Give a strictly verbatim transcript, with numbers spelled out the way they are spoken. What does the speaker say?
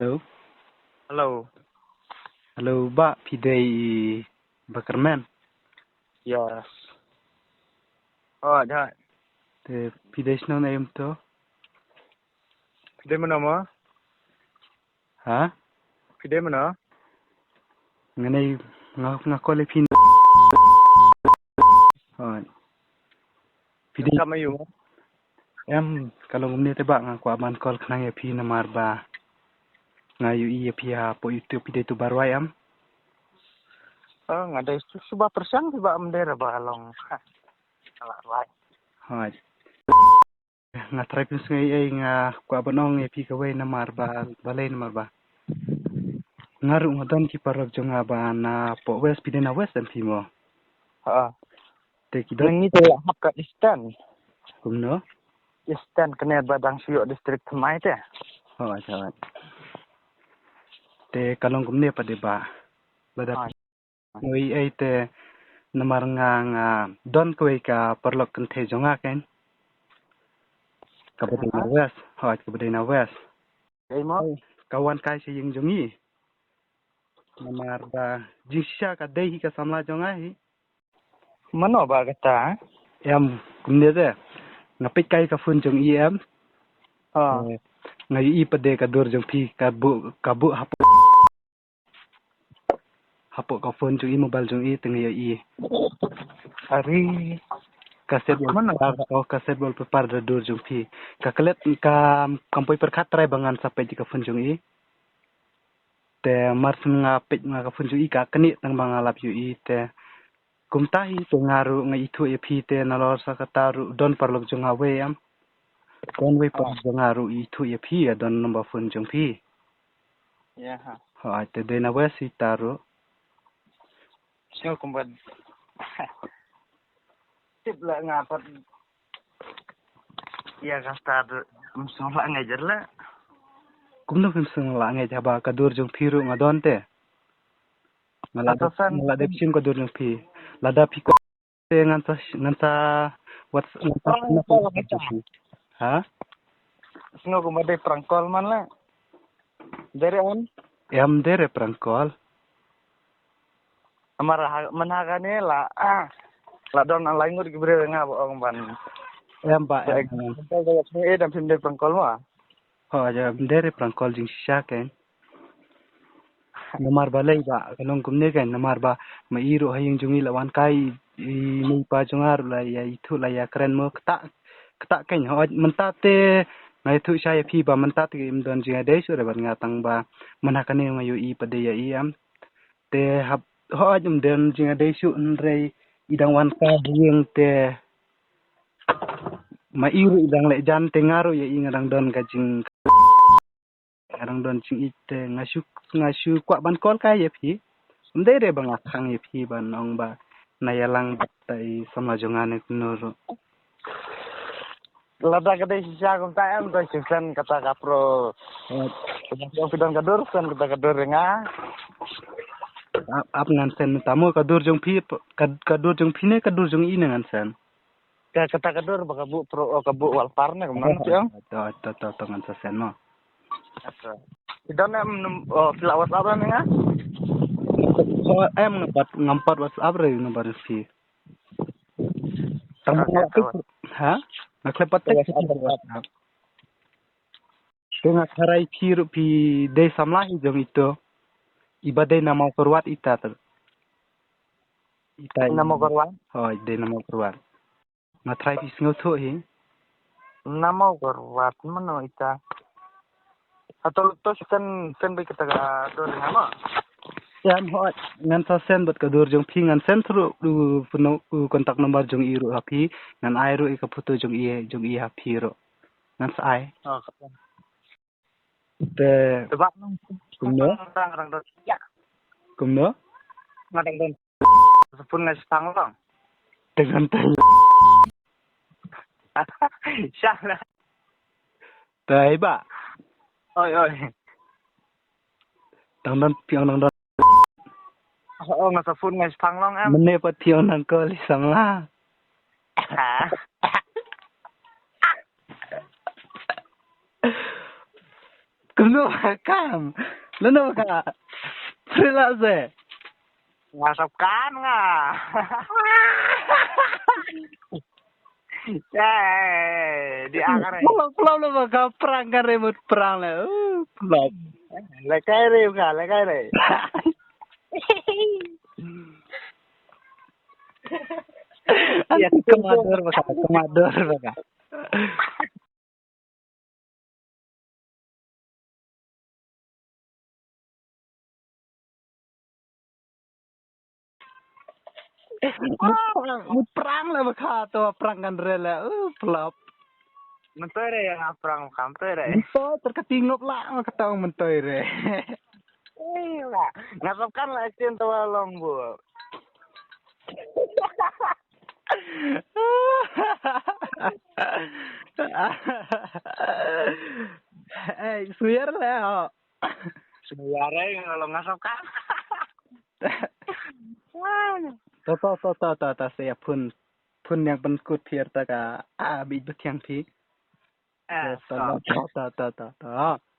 Hello. Hello. Hello, Bah, phi dei i Bah Kyrmen? Yes. Oh, jai. Te phi dei shnong na em to? Phi dei mano mo? Ha? Phi dei mano? Nga nei, nga, nga call ïa phi. Hooid. Phi dei. Kam aïu? Em, ka long kumne te Bah, nga kwah ban call khnang ïa phi namar ba nga ïohi ïa phi hapoh YouTube, phi dei tu ba rwai em? Oh, nga dei tu shu ba pyrshang phi Bah, ym dei re ba long. Nga la rwai. Hooid. Nga trai pynsngew ei, nga kwah ban ong ïa phi kawei namar ba, balei namar ba nga ruh nga don ki paralok jong nga ba na poh West, phi dei na West em phi mo? Ha. Te ki don. Ngi te la hap ka Eastern. Kumno? Eastern kane ba dang shu ïoh district thymmai te. Oh, acha. Te ka long kumne pat de Bah. Lada. Hooid. Ei, ei te namar nga, nga don kawei ka paralok kynthei jong nga kein. Kaba dei na West, hooid, kaba dei na West. Ei mo? Ka wan kai sha ïing jong ngi. Namar ba jingshisha ka dei hi ka samla jong nga hi. Mano ba kata? Em, kumne te. Nga peit kai ka phone jong i em. Ah. Eh, nga ïohi pat de ka dur jong phi ka buh, ka buh hapoh hapoh ka phone jong i, mobile jong i, te nga ïohi. Ari. Ka set wallpaper, oh, ka set wallpaper da dur jong phi. Ka klet ka, kam poi pyrkhat trai ba ngan sa peit ka phone jong i. Te mar shu nga peit nga ka phone jong i ka knieh tang ba nga lap ïohi te. Kumta hi te nga ruh nga ithuh ïa phi te nalor sa kata ruh don paralok jong nga wei em. Don wei paralok jong nga ruh ithuh ïa phi, ïa don number phone jong phi. Ïa ha. Hooid, te dei na West ita ruh. Sngewbha kumba tip la nga pat. Ïa kata ruh ym sngewlah ngeit la. Kumno phim sngewlah ngeit haba ka dur jong phi ruh nga don te. Nga la dep, nga la dep shim ka dur jong phi. Lada phi ko te ngan sa, ngan sa WhatsApp, ngan sa. Ha? Sngew kumba dei prank call man la. Dei re em? Em, dei re prank call. Namar ha, man ha kane la, ah, la don lai ngut ki briew nga ba ong ban. Em Bah, em. Em dei phim dei prank call mo? Hooid, em dei re prank call jingshisha kein. Namar balei Bah, ka long kumne kein, namar ba ma i ruh ha ïing jong i la wan kai i mei pa jong nga ruh la ïa ithuh la ïa kren mo kata, kata kein. Hooid, mynta te nga ithuh shai ïa phi ba mynta te im don jingïadei shuh re bad nga tang ba man ha kane nga ïohi pat de ïa i em. Te hap, hooid, im don jingïadei shuh hynrei i dang wan kai ha ïing te ma i ruh i dang leh jan te nga ruh ïa i nga dang don ka jing Nga dang don jingïeit te nga shu, nga shu kwah ban call kai ïa phi. Ym dei re ba nga khang ïa phi ban ong ba na ïalang bad i samla jong nga ne kumno ruh. Lada ka dei shisha kumta em to shisien kata ka pro. Ap, ap ngan send mynta mo ka dur jong phi, ka, ka dur jong phi ne ka dur jong i ne ngan send. Ka, kata ka dur ba ka buh pro, oh, ka buh wallpaper ne kumno phi ong? To, to, to, to ngan sa send mo. Acha. Phi don em num-, oh, phi la WhatsApp ne nga? Oh, em nga pat, ngam pat WhatsApp re number phi. Tang ba nga, ha? Nga khlem pat text WhatsApp. Te nga tharai phi ruh phi dei samla hi jong ito. Iba dei na Mawkyrwat ita ter. Ita i. Na Mawkyrwat? Hooid, dei na Mawkyrwat. Nga tharai phi sngewthuh hi. Na Mawkyrwat mano ita? Hato to send, send beit kata ka dur nga mo? Em hooid, ngan sa send bad ka dur jong phi, ngan send through u phone, u contact number jong i ruh ha phi, ngan ai ruh i ka photo jong i, jong i ha phi ruh. Ngan sa ai. Oh, ka. Te. Te ba nang. Kumno? Nang, nang, nang, nang. Kumno? Nang, nang, nang. Sa phone nga sa tang long. Te ngan te. Sha la. Te ai ba. Oi, oi. Tang don phi ong tang don. Oh, nga sa phone nga sa tang long em. Mynne pat phi ong nang call i samla. Ha. Lano ba kam? Lano ba ka? Phrila se. Nga sap kan nga. Eh, di akar eh. Plop, plop, plop, ka prang ka re mut prang le. Uh, plop. Le kai re ka, le kai re. Anti komador ba ka, komador ba ka. Mut prang, mut prang la ba ka to prang kan re la. Uh, plop. Mentoi re yang prang kam toi re. Mentoi ter ka tingop la ma ka tong mentoi re. Eh, la. Nga sap kan la action to long bu. Eh, suyar le ho. Suyar ai, kalau nggak suka. To, to, to, to, to, to, saya pun, pun yang pun kut phiar ta ka, ah, bi betiang phi. Eh, To, to, to. To, to, to, to, to.